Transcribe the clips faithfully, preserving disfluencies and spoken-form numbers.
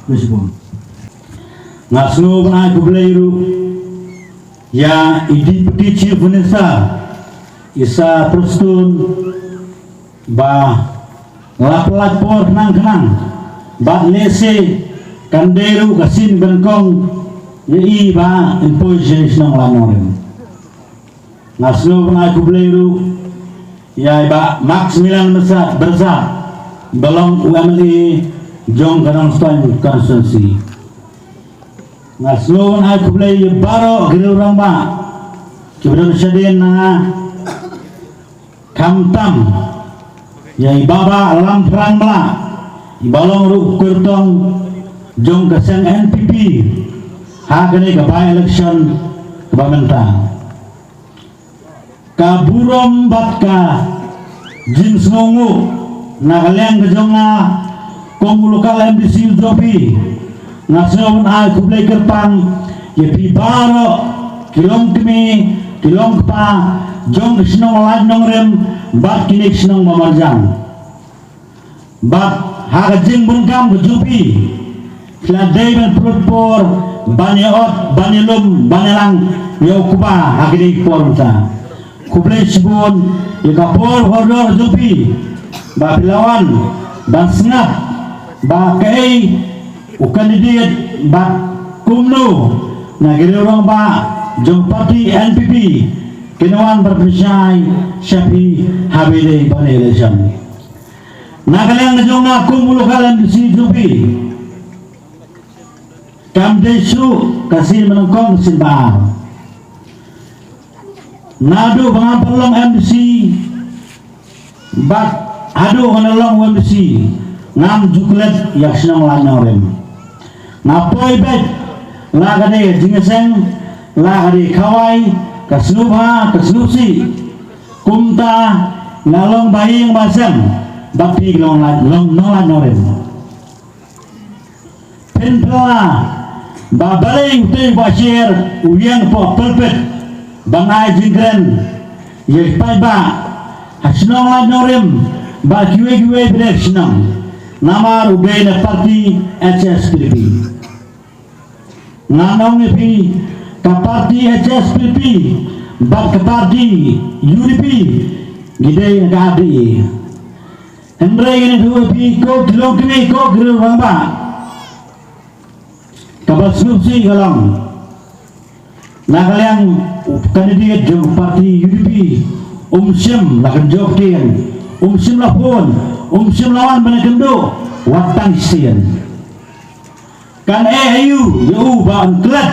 Khublei shibun. Nga sngew ban ai khublei ruh ïa i Deputy Chief Minister, i Sir Prestone, ba la pynlait por khnang khnang, bad lehse kan dei ruh ka sien ba nyngkong ïa i ba in poi sha shnong Laitumkhrah. Nga sngew ban ai khublei ruh ïa i Bah Maximilian Mesa Bersa, ba long u M L A jong ka Nongstoiñ constituency. Nga sngew ban ai khublei ïa baroh ki riew rangbah kiba don shadien na nga, khamtam ïa i Bah Bah Lamphra Mla, i ba long ruh u kyrtong jong ka seng N P P ha kane ka by-election kaba mynta. Ka burom bad ka jingsngewnguh na ka liang ka jong nga kum u local M D C u Jongpih. Nga sngew ban ai khublei kyrpang ïa phi baroh ki longkmie ki longkpa jong ka shnong Laitumkhrah bad kine ki shnong ba marjan. Bad ha ka jingbunkam ka jong phi, phi la dei ban pynlut por ban ïa ot, ban ïa lum, ban ïa lang ïa u kpa ha kine ki por mynta. Khublei shibun ïa ka por kordor jong phi ba phi la wan ban sngap ba kaei u candidate bad kumno na ki riew rangbah jong party N P P kin wan ban pynshai sha phi ha ba ïadei bad election. Na ka liang ka jong nga kum u local M D C jong phi, kam dei shuh ka sien ba nyngkong, ka sien ba ar. Naduh ba nga pynlong M D C bad haduh ngan long u M D C, ngam ju klet ïa ka shnong Laitumkhrah. Nga poi beit, la ka dei jingïaseng, la ka dei khawai, ka sngewbha, ka sngewsih. Kumta nga long ba ïing ba sem bad phi ki long Lai, long nong Laitumkhrah. Pynphla ba balei utei u Bah Sher u ïeng hapoh pulpit ban ai jingkren ïa ki paidbah ha shnong Laitumkhrah bad kiwei kiwei ba dei shnong, namar u dei na party H S P D P. Ngan ong ïa phi, ka party H S P D P bad ka party U D P ki dei na ka R D A. Hynrei ngan ïathuh ïa phi, ko ki longkmie, ko ki riew rangbah, kaba sngewsih ka long, na ka liang u candidate jong party U D P um shym la kynjoh ktien, um shym la phone, um shym la wan ban ïakynduh wat tang shisien. Kan eh aïu ïa u ba un klet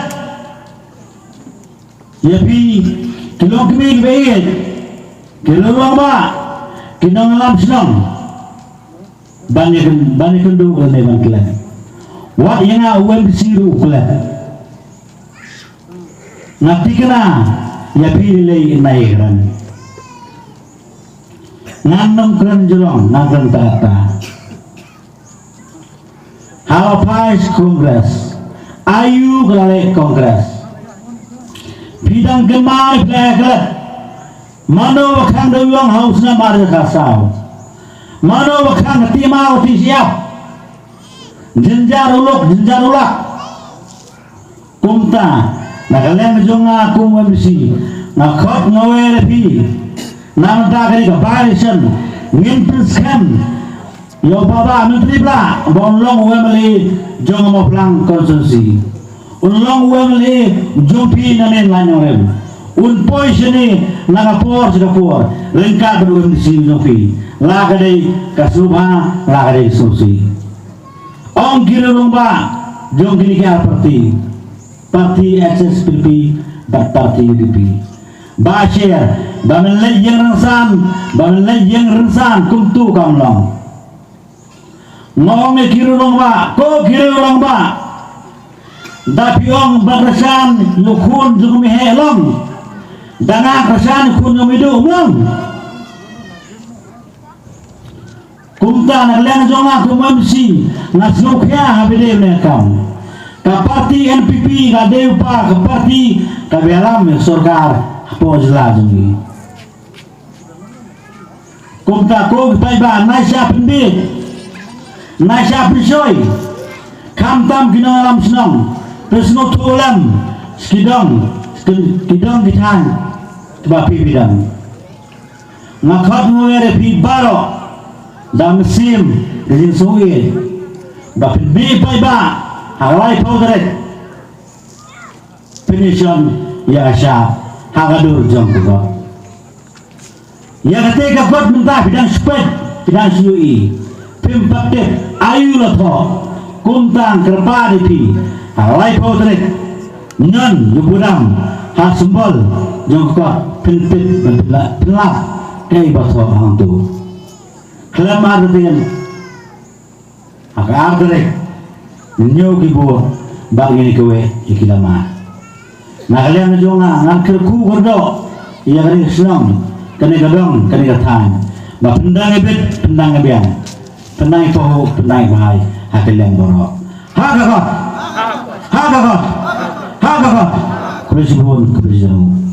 ïa phi ki longkmie kiba ïeit, ki riew rangbah, ki nongïalam shnong, ban ïa kyn, ban ïakynduh lane ban klet? Wat ïa nga u M D C ruh u klet. Nga thikna ïa phi lei lei, ïa nga ïa kren. Ngan ym kren jrong, ngan kren kata kata. Haba phai sha Congress, aïu ka la leh Congress? Phi dang kynmaw, phi la klet? Mano ba khang dewïong ha u snem ar hajar khat saw? Mano ba khang ka timaw ka tisiap? Jynjar u lok, jynjar u lak. Kumta na ka liang jong nga kum u M D C, nga khot nga wer ïa phi, na mynta kane ka by-election ngin pynskhem ïa u Bah Bah Myntri Pla ba un long u M L A jong ka Mawphlang constituency, un long u M L A jong phi na Laitumkhrah, un poi shane na ka por sha ka por ryngkat bad u M D C jong phi. La ka dei ka sngewbha, la ka dei ka sngewsih. Ong ki riew rangbah jong kine ki ar party, party H S P D P bad party U D P, Bah Sher, ba men leit ïeng rynsan, ba men leit ïeng rynsan kumtu kam long. Nga ong ïa ki riew rangbah, ko ki riew rangbah, da phi ong ba kyrshan ïa u khun jong u miheh long, da nga kyrshan ïa u khun jong u mihduh long? Kumta na ka liang jong nga kum u M D C, nga sngewkhia ha ba dei ne kam. Ka party N P P ka dei upa ka party kaba ïalam ïa ka sorkar hapoh jylla jong ngi. Kumta ko ki paidbah, nai shah pynbeit, nai shah pynshoi. Khamtam ki nongïalam shnong, phi sngewthuh lem ki dong, ki dong ki thaiñ kiba phi phi don. Nga khot ngu ïa phi baroh da mynsiem ka jingsngewsih ba phin mih paidbah ha ka laiphew tarik. Pynïasoh ïa ka shap ha ka dur jong ka kot. Ïa kata ka kot mynta phi dang shu peit, phi dang shu ïohi. Phim pat tip aïu la thoh. Kumta nga kyrpad ïa phi, ha ka laiphew tarik, ngan ïa budam ha symbol jong ka kot, phin tip ban pynlap, pynlap kaei ba thoh hangto. Khlem artatien, ha ka ar tarik, ñiew ki bor bad ngin ïa kawei ïa ki lamar. Na ka liang jong nga, ngan kyrkhu kyrdoh ïa kane ka shnong, kane ka dong, kane ka thaiñ, ba pyndang ibit, pyndang ibiang, pyndang ipahuh, pyndang ibhai ha ka liang baroh. Ha ka kot, ha ka kot, ha ka kot. Khublei shibun, khublei shibun.